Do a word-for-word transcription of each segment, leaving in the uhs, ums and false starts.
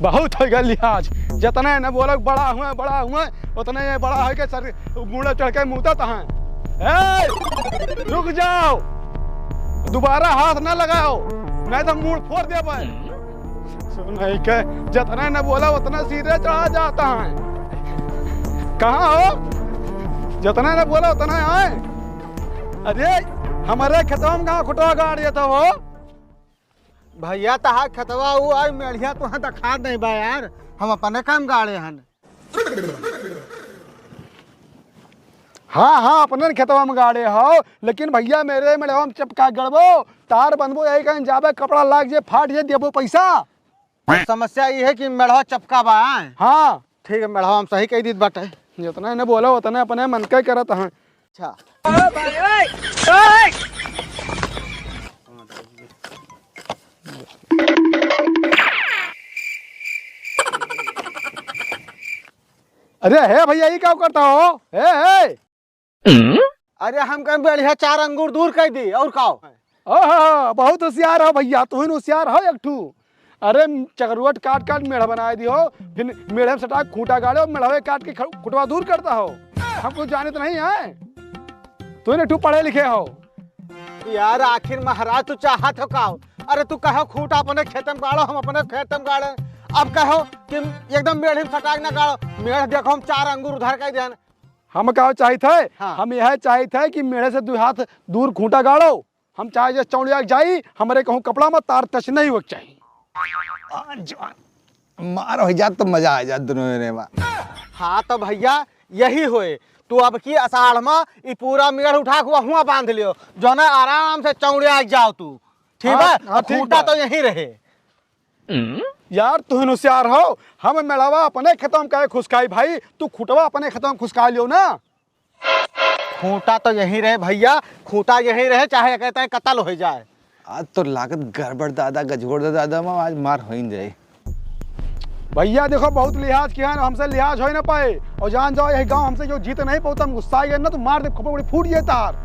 बहुत होइ गया लिहाज। जितने न बोलो बड़ा हुए, बड़ा हुए, उतने ये बड़ा होइ के सर मुड़े चढ़ के मूतत हैं। ए, रुक जाओ, दोबारा हाथ ना लगाओ, नहीं तो मूड़ फोड़ देबे। सुन नहीं के, जितने न बोला उतने सीधे चढ़ा जाता है। कहाँ हो? जितने न बोला उतने आए। अरे, हमारे खेतवा में कहाँ खुटवा गाड़ देता हो? भैया, तहार खेतवा ऊ आई मेढ़िया तुहाँ देखात नहीं बा यार, हम अपने काम गाड़े हन। हाँ, हाँ, अपने खेतवा में गाड़े हो, लेकिन भैया, मेरे मेढ़वा में चपका गड़बो, तार बंधबो, यही कहीं जाबे, कपड़ा लाग जे, फाट जे, देबो पैसा। समस्या ई है कि मेढ़वा चपका बा, आय? हाँ। ठीक है, मेढ़वा हम सही कही दीत बाटे। जितना इन्हें बोला, उतने अपने मन के करत हैं। अच्छा। अरे हे भैया, ये क्या करता हो? हे, हे। अरे हम कहें बढ़िया चार अंगूर दूर कर दी, और का? ओहो, बहुत होशियार हो भैया, तू ही होशियार हो एक ठू। अरे चकरुअट काट काट मेढ़ बनाए दी हो, फिर मेढ़े में सटा खूंटा गाड़े हो, मेढ़वे काट के ख-, खुटवा दूर करता हो। हमको जाने तो नहीं है, तू ही एक ठू पढ़े लिखे हो। यार आखिर महाराज तू चाहत हो का हो? अरे तू कहो खूंटा अपने खेत में गाड़ो, हम अपने खेत में गाड़े। अब कहो कि एकदम मेढ़ में सटाक ना गाड़ो, मेढ़ देखो हम चार अंगूर उधर कर देन। हम का चाहित है? हाँ। हम यह चाहित है कि मेढ़े से दो हाथ दूर खूंटा गाड़ो। हम चाहे जे चौड़िया जाई, हमरे कहूँ कपड़ा में तार touch नहीं होके चाहिए। आ, जवान, मार हो जात तो मजा आ जात दोनों जने में। हाँ तो भैया यही होए, तू अब की अषाढ़ में ई पूरा मेढ़ उठा के वहुआ बांध लियो, जो ना आराम से चौड़िया जाओ तू, ठीक हाँ, बा? हाँ, और ठीक खूंटा बा। तो यहीं रहे। यार, तुहिन होशियार हो, हम मेढ़वा अपने खेतवा में काहे खुसकाई भाई, तू खूंटवा अपने खेतवा में खुसका लियो ना। खूंटा तो यहीं रहे भैया, खूंटा यहीं रहे, चाहे कहते हैं कत्ल हो जाए। आज तो लागत गड़बड़ दादा, गजगोड़ दादा, मैं आज मार हो ही जाए। भैया देखो, बहुत लिहाज किया है, हमसे लिहाज हो ही ना पाए। और जान जाओ, यही गांव हमसे जो जीत नहीं पाओ, तो हम गुस्सा आ गए ना, तो मार दे, खोपड़ी फूट जाए तार।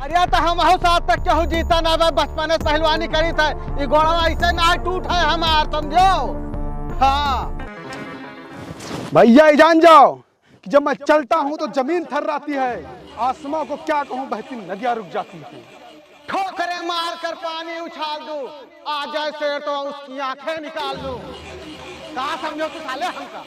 अरे तो हम हो साथ तक केहू जीता ना बे, बचपने से पहलवानी करी था, ये गोड़वा ऐसे ना टूट है हमार, समझो? हाँ। भैया, ये जान जाओ कि जब मैं चलता हूँ तो जमीन थर्राती है, आसमां को क्या कहूँ, बहती नदियाँ रुक जाती हैं। ठोकरे मार कर पानी उछाल दूँ, आ जाए शेर तो उसकी आंखें निकाल दूँ। का समझो तू साले हमका?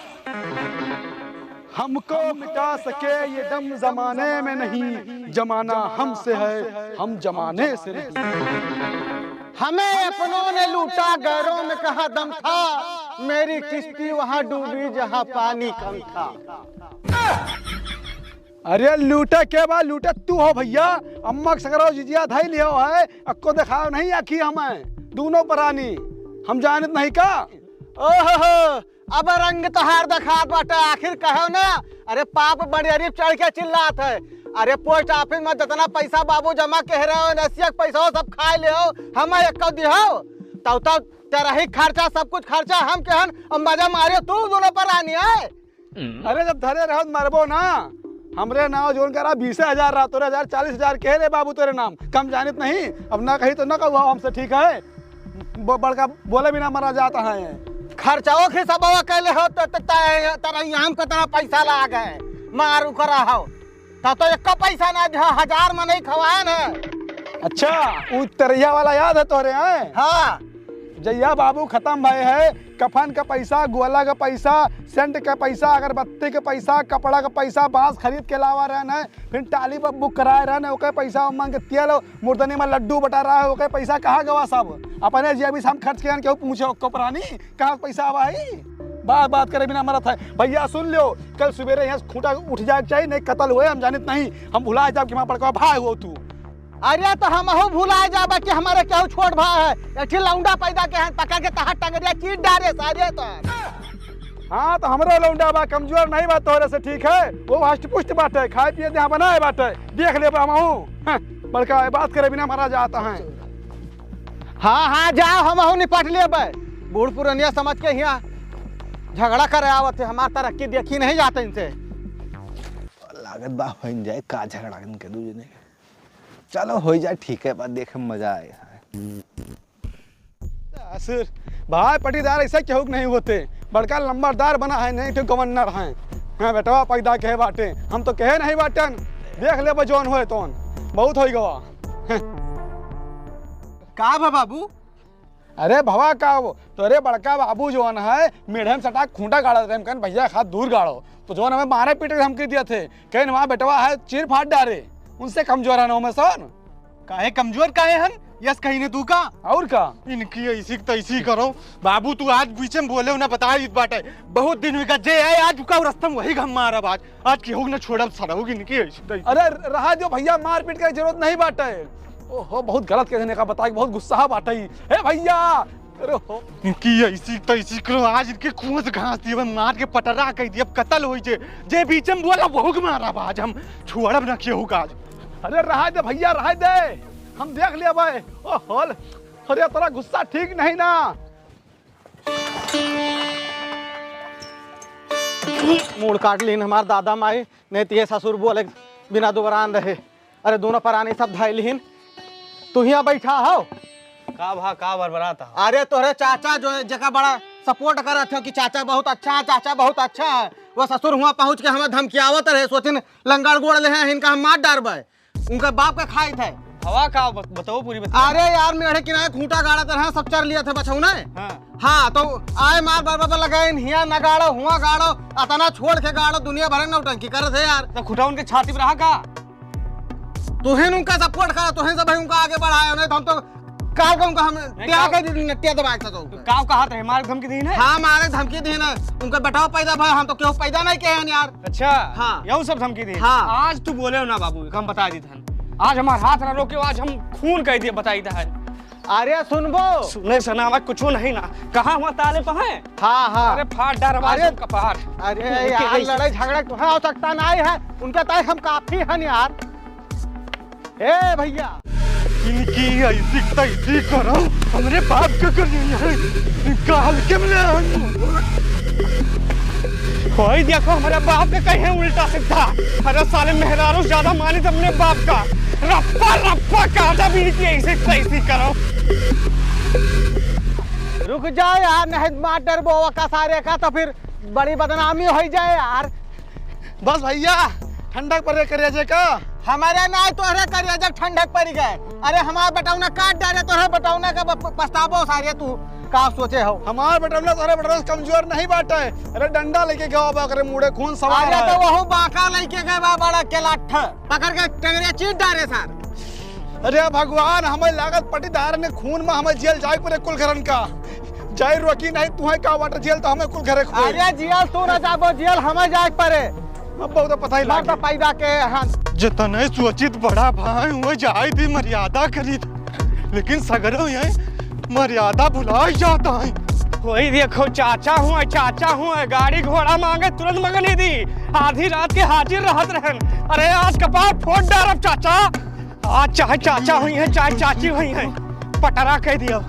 हमको मिटा सके ये दम जमाने में नहीं, जमाना हमसे है, हम जमाने से नहीं। हमें अपनों ने लूटा, गैरों में कहाँ दम था, मेरी किश्ती वहाँ डूबी जहाँ पानी कम था। अरे लूटे के बा, लूटे तू हो भैया। अम्मा के सकरो जिजिया धई लियो है, अक्को देखाओ नहीं आखी हमें दोनों परानी, हम जानत नहीं का? ओहो, अब रंग तोहार देखात बाटे, आखिर कहो ना। अरे पाप बड़ियारी चढ़ के चिल्लात है। अरे post office में जितना पैसा बाबू जमा कह रहे हो, नसिया के पैसा सब खाए ले हो, हमें एको दिहो। तब तब तेरा ही खर्चा, सब कुछ खर्चा हम केहन, अब मजा मारियो तू दोनों परानी है। अरे जब धरे रहो तो मरबो ना। हमरे नाव जोन करा बीस हजार रहा, तोरे हजार चालीस हजार कहे रे बाबू तोरे नाम। कम जानित नहीं, अब ना कही तो ना कहू हमसे, ठीक है? ब-, बड़का बोले बिना मरा जाता है। खर्चाओ के सब कैले हो तो, तो, तो, तरह यहाँ को तरह पैसा लाग है, मार उकरा हो। तब तो एक पैसा ना दिया, हजार में नहीं खवाए ना। अच्छा, उ तरैया वाला याद है तोरे हैं? हाँ। जइया बाबू खतम भए है, कफन का पैसा, गोला का पैसा, सेंट का पैसा, अगरबत्ती का पैसा, कपड़ा का पैसा, बांस खरीद के लावा रहन है, फिर टाली पर बुक कराए रहन है, ओके पैसा मांग के तेल, मुर्दनी में लड्डू बटा रहा है, ओके पैसा कहाँ गवा सब? अपने जेबी से हम खर्च किया, केहू पूछे ओको परानी? कहाँ से पैसा आवा है? बात, बात करे बिना मरत है। भैया सुन लो, कल सुबेरे यहाँ से खूंटा उठ जाए के चाहिए, नहीं कत्ल हुए, हम जानित नहीं, हम भुला जाब कि हमारा बड़का भाई हो तू। अरे तो हमहू भुला जाबा कि हमारे केहू छोट भाई है, एक ठे लौंडा पैदा के हैं, पकड़ के तहार टंगरिया चीर डारे सारे तो। हाँ तो हमरो लौंडा बा, कमजोर नहीं बा तोरे से, ठीक है, वो हष्ट पुष्ट बाटे, खाए पिए देहा बनाए बाटे, देख लेबा हमहू। हाँ, बड़का है, बात करे बिना मरा जाता है। हाँ, हाँ, जाओ, हमहू निपट लेबे। बूढ़ पुरनिया समझ के हियाँ झगड़ा करे आवत है, हमार तरक्की देखी नहीं जात इनसे। लागत बा होइन जाए का झगड़ा इनके दू जने के। चलो होइ जाए, ठीक है, बात देखे में मजा आए। ससुर, भाई पटीदार ऐसा केहू के नहीं होते। बड़का लंबरदार बना है, नहीं तो गवर्नर है। हाँ, बेटवा पैदा कहे बाटे, हम तो कहे नहीं बाटन। देख ले जौन होए तौन, बहुत होई गवा। का भा बाबू? अरे भवा का वो, तोरे बड़का बाबू जौन है, मेढ़े में सटा खूंटा गाड़त रहे, हम कहन, "भैया, एक हाथ दूर गाड़ो।" तो जौन हमें मारे पीटे के धमकी दिया थे, कहन, "वहाँ बेटवा है, चीर फाड़ डारे।" उनसे कमजोर है ना हमें सन। काहे कमजोर काहे हन? यस कही ने तू का? और का? इनकी ऐसी की तैसी करो। बाबू, तू आज बीच में बोले ना, बता इत बाटे। बहुत दिन हुई गज्जे आए, आज का रस्तम वही घम मारब आज। आज केहू न छोड़ब, सड़हू की इनकी ऐसी तैसी। अरे, रहा दो भैया, मारपीट के जरूरत नहीं बाटे। ओहो, बहुत गलत कह देने का बताई, बहुत गुस्सा बाटे। ए भैया, अरे हो। इनकी ऐसी तैसी करो, आज इनके कुआं से घास दिए, मार के पटरा कह दिए, अब कत्ल होई जे। जे बीच में बोला, वहू के मारब आज हम, छोड़ब ना केहू का आज। अरे रहा दे भैया, रहा दे, हम देख लेबै। ओहो, अरे तोरा गुस्सा ठीक नहीं ना। मूड़ काट लीन हमार दादा माई, नहीं तो ये ससुर बोले बिना दुबरान रहे। अरे दोनों परानी सब धाई लीन, तू हियाँ बैठा हो। का भा, का बरबरात हो? अरे तोहरे चाचा जो है, जेका बड़ा सपोर्ट करत हो कि चाचा बहुत अच्छा है, चाचा बहुत अच्छा है, वो ससुर हुआँ पहुँच के हमें धमकियावत रहे, सोचिन लंगड़ गोड़ ले हैं, इनका हम मार डारबे। उनका बाप का खाइत है। हवा का बत-, बताओ पूरी बतिया। अरे यार, मेढ़े किनारे खूंटा गाड़त रहे, सब चर लिया थे बछौने। हाँ। हाँ, तो आए मार बार बार लगाइन, हियाँ न गाड़ो, हुआँ गाड़ो, अतना छोड़ के गाड़ो, दुनिया भर में नौटंकी करत है यार। तो खूंटा उनके छाती पे रहा का? तुहिन उनका सपोर्ट करा, तुहिन से भाई उनका आगे बढ़ाया, नहीं तो हम तो काल का उनका हम नहीं, टिया काव-, के दिन नटिया दबा के सको। काव कहा था, मारे धमकी दी ने? हाँ, मारे धमकी दी ने। उनका बेटावा पैदा भा, हम तो केहू पैदा नहीं किए हैं यार। अच्छा, हाँ। यहू सब धमकी दी? हाँ। आज तू बोले हो ना बाबू, हम बता दी थन। आज हमार हाथ ना रोके, आज हम खून कह दिए, बताई था। अरे सुनबो। सुने से ना, कुछ नहीं ना। कहाँ हुआ ताले पे है? हाँ, हाँ। अरे फाड़ डार, अरे, कपार। अरे उनके यार, जैसे लड़ाई झगड़ा तो है, आवश्यकता नहीं है। उनका ताई हम काफी हन यार। ए भैया, इनकी ऐसी तैसी करो, हमरे बाप के कर है, इनका हल्के में ले आए। कोई देखो, हमारे बाप के कहे उल्टा सीधा। अरे साले, मेहरारू ज्यादा माने तो अपने बाप का। रप्पा रप्पा काटा भी इनकी ऐसी तैसी करो। रुक जाओ यार, नहीं मार डरबो का सारे का, तो फिर बड़ी बदनामी हो जाए यार। बस भैया, ठंडक परे करेजे का। हमारे नाई तोहरे करेजे ठंडक पड़ गए। अरे हमार बटौना काट डारे, तोहरे बटौना का प-, पछताबो सारे तू का सोचे हो। हमार बटौना तोहरे बटौना से कमजोर नहीं बाटे। अरे डंडा लेके गवा बा, ओकरे मुड़े खून सवार अरे है। तो वहू बांका लेके गए बा बड़ा के लाठ, पकड़ के टंगरे चीर डारे सार। अरे भगवान, हमें लागत पटीदार ने खून में हमें जेल जाए पड़े कुल घरन का। जाए रोकी नहीं, तुहे का वाटर जेल तो हमें कुल घरे खोए। अरे जेल तू ना जाबो, जेल हमें जाए पड़े। अब बहुत पता ही मर्द लागे। पैदा के हन। जितने सोचित बड़ा भाई हुए जाए दी मर्यादा करी, लेकिन सगरो ये मर्यादा भुलाई जाता है। वही देखो चाचा हुए, चाचा हुए, गाड़ी घोड़ा मांगे तुरंत मंगनी दी, आधी रात के हाजिर रहत रहन। अरे आज कपार फोड़ डारब चाचा। आज चाहे चाचा हुई हैं, चाहे चाची हुई हैं, पटरा कह दिया।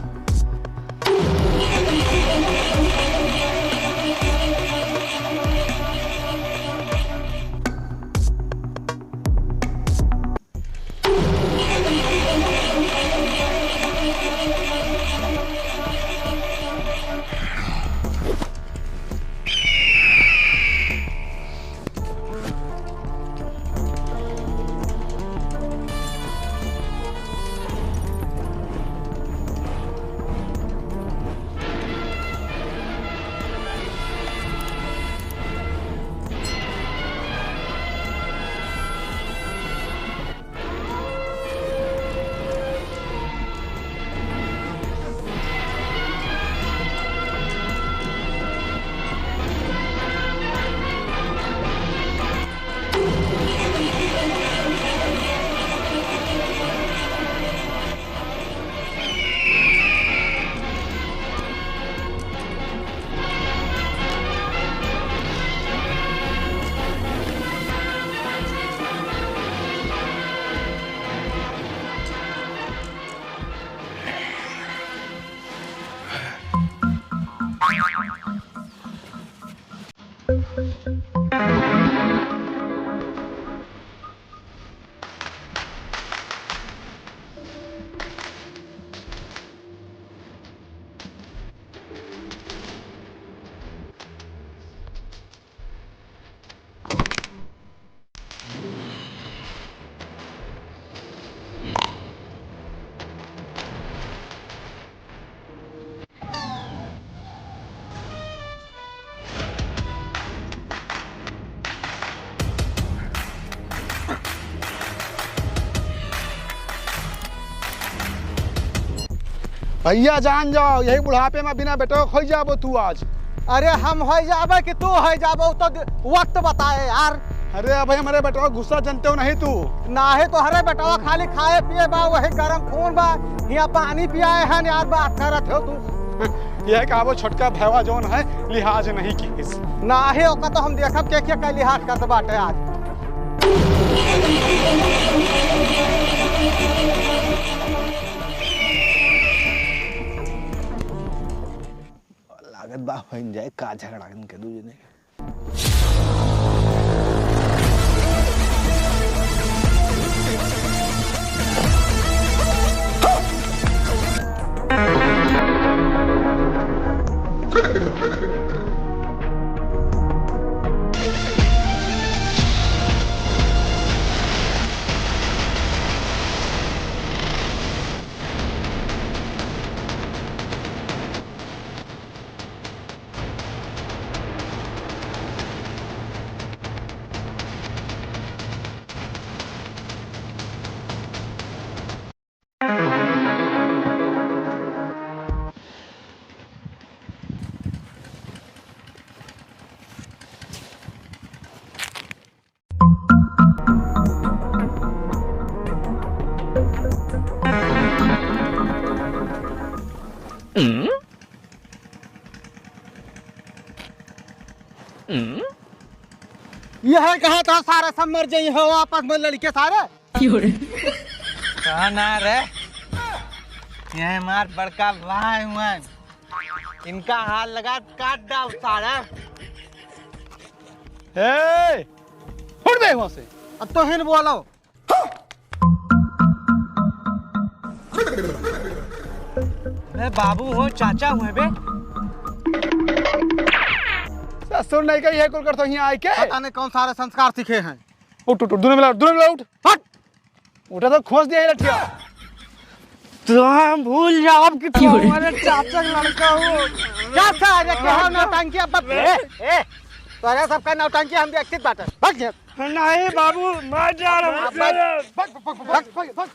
भइया जान जाओ, यही बुढ़ापे मा बिना बेटवा क होइ जाबो तू आज। अरे हम होइ जाबे कि तू होइ जाबो, उ तो दि-, वक्त बताए यार। अरे अब हमरे बेटवा क गुस्सा जनते हो नहीं तू। नाहीं तोहरे बेटवा खाली खाए पिए बा, वही गरम खून बा, हियाँ पानी पियाए हन यार, बात करत हो तू। यह कहबो छोटका भैवा जौन है, लिहाज नहीं किहिस। नाहीं, ओका तो हम देखब के, के, के लिहाज करत बाटे आज। लागत बा बन जाए का झगड़ा इनके दू जने। यह कहा था सारे सब मर जाई हो आपस में लड़के सारे। कहा ना रे, यह हमार बड़का भाई हुआ, इनका हाथ लगा काट डाल सारे। ए, उठ बे वहाँ से। अब तो हिन बोलो। अरे बाबू हो, चाचा हुए बे। ससुर नहीं कही है कुल करतो हियाँ आइके। पता नहीं कौन सारे संस्कार सीखे हैं। उठ, उठ, उठ, दुनो मिला उठ, दुनो मिला उठ। हट। उठा तो खोस दिया ये लठिया। तो हम भूल जाओ कि तू हमारे चाचा का लड़का हो। चाचा, अरे क्या हो नौटंकी अब बस, ए, ए, तोरा सबका नौटंकी हम देखते बाटे। भाग जा। नहीं बाबू, मत जा रहा हूँ। भाग, भाग, भाग, भाग, भाग।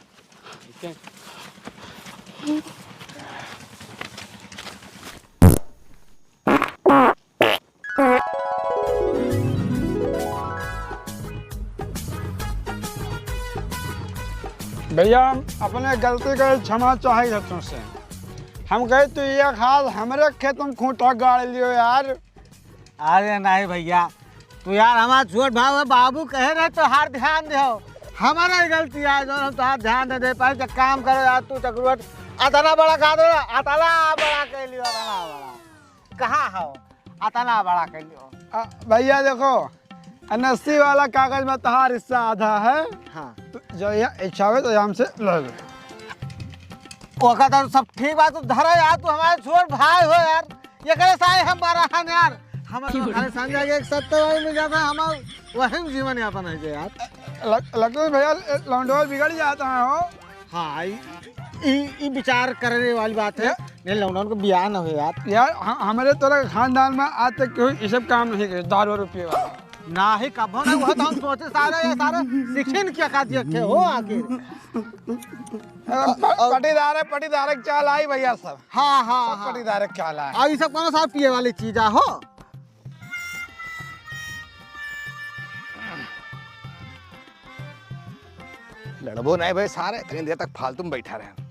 भैया, हम अपने गलती के क्षमा चाहे तुमसे। हम कहे तू एक हाथ हमरे खेत में खूंटा गाड़ लियो यार। अरे नहीं भैया, तू यार हमार छोट भाई है, बाबू कहे रहे तोहार ध्यान देहो, हमारा ही गलती है जो हम तोहार ध्यान न दे पाए। तो काम करो यार, तू चक्रवर्ती अतना बड़ा कर दो, अतना बड़ा कर लियो, अतना बड़ा। कहाँ हो? अतना बड़ा कर लियो। आ, भैया देखो, एनओसी वाला कागज में तोहार हिस्सा आधा है। हाँ। तो जो ये इच्छा हो तो हमसे ले लो। ओका तो सब ठीक बात, तू धरा यार, तू हमारे छोट भाई हो यार, एकरे सारे हम बड़ा हन यार। हम तो खाली संजय के एक सत्य भाई मिल जाता है, हमार वही जीवन यापन है जे यार। लग-, लगता है भैया, लौंडवा बिगड़ जाता है हो। हाँ, ई, ई, ई विचार करने वाली बात है। या- नहीं, लौंडवन को बियाह न हो यार। यार, ह-, हमारे तोरा खानदान में आज तक कोई ये सब काम नहीं करे, दारू वारू पिए वाला। नाही, कबो ना, वो तो हम सोचे सारे, ये सारे सीखिन क्या का देखे हो आखिर। अब प-, पटीदार है, पटीदार के चाल आई भैया सब। हाँ, हाँ, सब हाँ। पटीदार के चाल आई। अब ये सब कौन सा पिए वाली चीज आ हो? लड़बो नहीं भाई सारे, इतनी देर तक फालतू में बैठा रहे।